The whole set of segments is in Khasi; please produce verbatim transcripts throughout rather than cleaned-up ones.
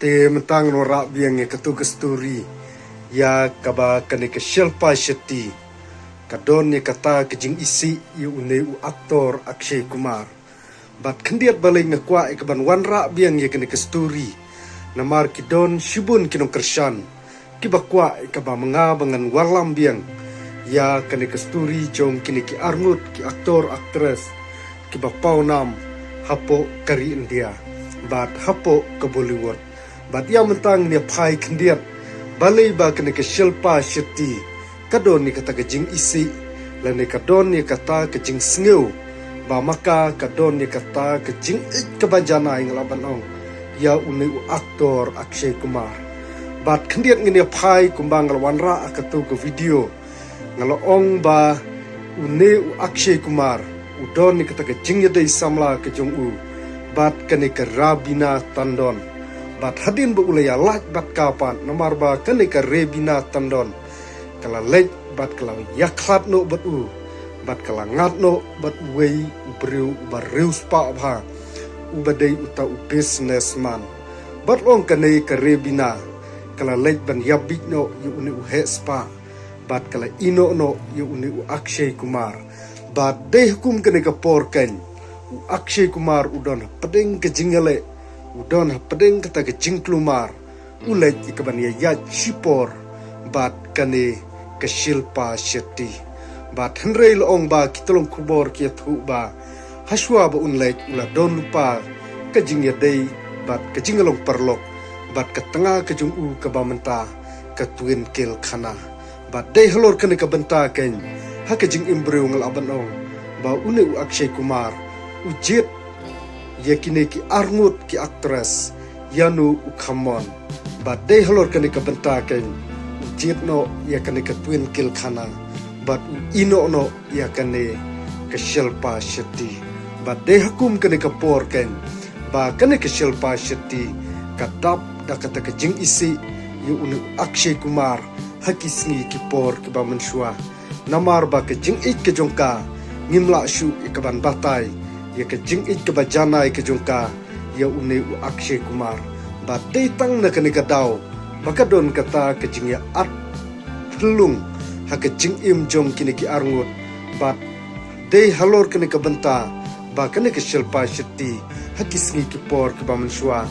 Te mynta ngan wanrah biang ïa katu ka story ïa kaba kane ka Shilpa Shetty ka don ïa kata ka jingisih ïa une u actor Akshay Kumar. Bad khyndiat balei nga kwah ïa kaban wanrah biang ïa kane ka story, namar ki don shibun ki nongkyrshan kiba kwah ïa kaba ma nga ba ngan wallam biang ïa kane ka story jong kine ki arngut ki actor actress kiba pawnam hapoh ka ri India bad hapoh ka Bollywood. Bad ïa mynta ngan ïa phai khyndiat balei ba kane ka Shilpa Shetty ka don ïa kata ka jingisih lane ka don ïa kata ka jingsngew ba ma ka ka don ïa kata ka jingïeit kaba janai, nga lah ban ong, ïa une u actor Akshay Kumar. Bad khyndiat ngan ïa phai kumba nga la wanrah ha katu ka video, nga la ong ba une u Akshay Kumar u don ïa kata ka jingïadei samla ka jong u bad kane ka Rebina Tandon. Bad hadien ba u la ïalait bad ka pat, namar ba kane ka Rebina Tandon ka la leit bad ka la ïakhlad noh bad u bad ka la ngat noh bad uwei u briew uba riewspah bha, uba dei uta u businessman. Bad long kane ka Rebina ka la leit ban ïabit noh ïa une u heh spah bad ka la ïehnoh noh ïa une u Akshay Kumar. Bad dei ha kum kane ka por keiñ u Akshay Kumar u don hapdeng ka jingïaleh, u don hapdeng kata ka jingkulmar, u leit ïa kaban ïaid shipor bad kane ka Shilpa Shetty. Bad hynrei la ong ba ki tyllong khubor ki ïathuh ba hashwa ba un leit u la don lypa ka jingïadei bad ka jinglong paralok bad ka tnga ka jong u kaba mynta ka Twinkle Khanna. Bad dei halor kane ka bynta keiñ ha ka jingim briew nga lah ban ong ba une u Akshay Kumar u jied ïa kine ki arngut ki actress ïa no u khammon. Bad dei halor kane ka bynta keiñ u jied noh ïa kane ka Twinkle Khanna bad u ïehnoh noh ïa kane ka Shilpa Shetty. Bad dei ha kum kane ka por keiñ ba kane ka Shilpa Shetty ka dap da kata ka jingisih ïa une u Akshay Kumar ha ki sngi ki por kiba mynshuwa. Namar ba ka jingïeit ka jong ka ngim lah shuh ïa kaban batai ïa ka jingïeit kaba janai ka jong ka ïa une u Akshay Kumar. Bad dei tang na kane ka daw ba ka don kata ka jingïa-at phyllung ha ka jingim jong kine ki arngut. Bad dei halor kane ka bynta ba kane ka Shilpa Shetty ha ki sngi ki por kiba mynshuwa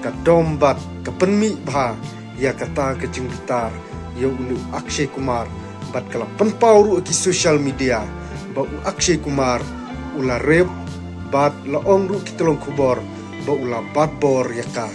ka dom bad ka pynmih bha ïa kata ka jingbitar ïa une u Akshay Kumar bad ka la pynpaw ruh ha ki social media ba u Akshay Kumar u la rape bad la ong ruh ki tyllong khubor ba u la bat bor ïa ka.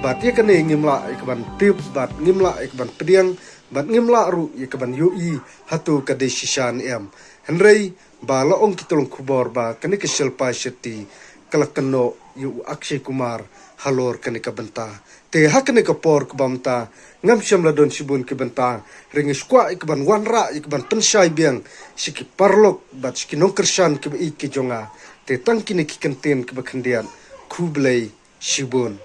Bad ïa kane ngim lah ïa kaban tip bad ngim lah ïa kaban pdiang bad ngim lah ruh ïa kaban ïohi hato ka dei shisha ne em. Hynrei ba la ong ki tyllong khubor ba kane ka Shilpa Shetty ka la kynnoh ïa u Akshay Kumar halor kane ka bynta. Te ha kane ka por kaba mynta ngam shym la don shibun ki bynta, hynrei nga shu kwah ïa kaban wanrah ïa kaban pynshai biang sha ki paralok bad sha ki nongkyrshan kiba ïeit ki jong nga. Te tang kine ki kyntien kiba khyndiat, khublei shibun.